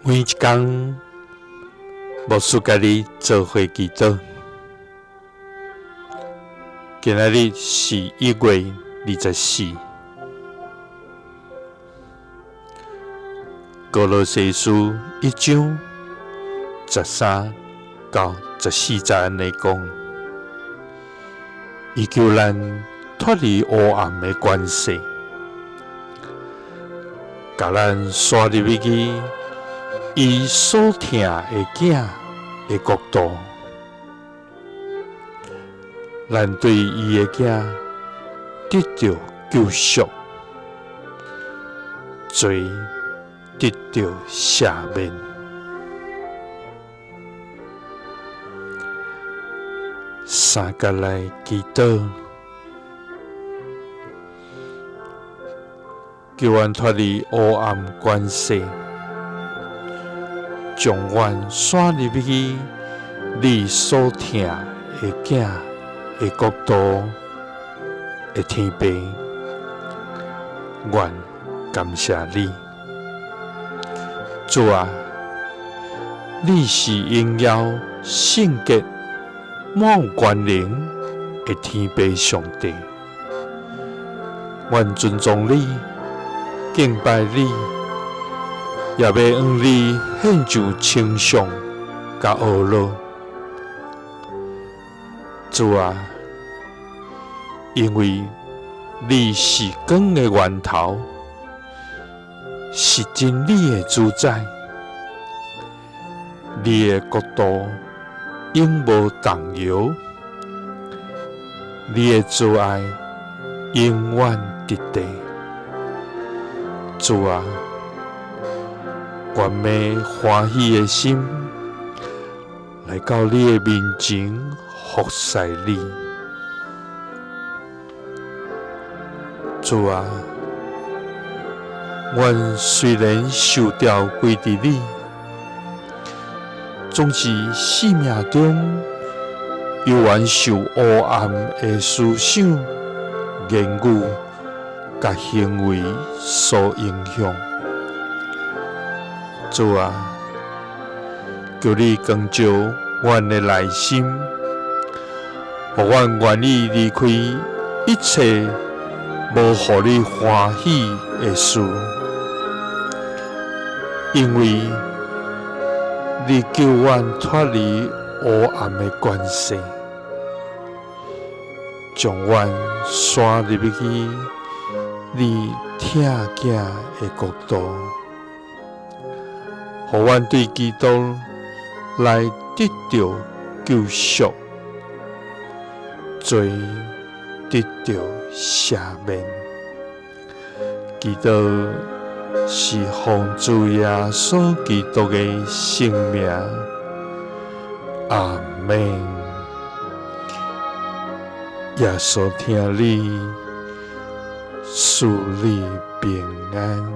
每一工，牧師佮你做伙祈禱。今仔日是1月24，歌羅西書1章13到14節按呢講，伊救咱脫離黑暗的權勢，共咱徙入去伊所疼的囝的國度。咱對伊的囝得著救贖，罪得著赦免。三佮來祈禱，救阮脫離黑暗權勢，將阮徙入去你所疼的囝的國度的天父，阮感謝你，主啊，你是榮耀、聖潔、滿有權能的天父上帝，阮尊崇你，敬拜你，也欲向你獻上稱頌佮呵咾。主啊，因為你是光的源頭，是真理的主宰，你的國度永無動搖，你的慈愛永遠佇地。主啊，願欲歡喜的心來到你的面前服侍你。主啊，阮雖然受調歸佇你，總是生命中猶原受黑暗的思想、言語佮行為所影響。主啊，求你光照阮的內心，予阮願意離開一切無予你歡喜的事，因為你救阮脫離黑暗的權勢，將阮徙入去你疼囝的國度，予阮對基督來得著救贖，罪得著赦免。祈禱是奉主耶穌基督的聖名，阿們。耶穌疼你，賜你平安。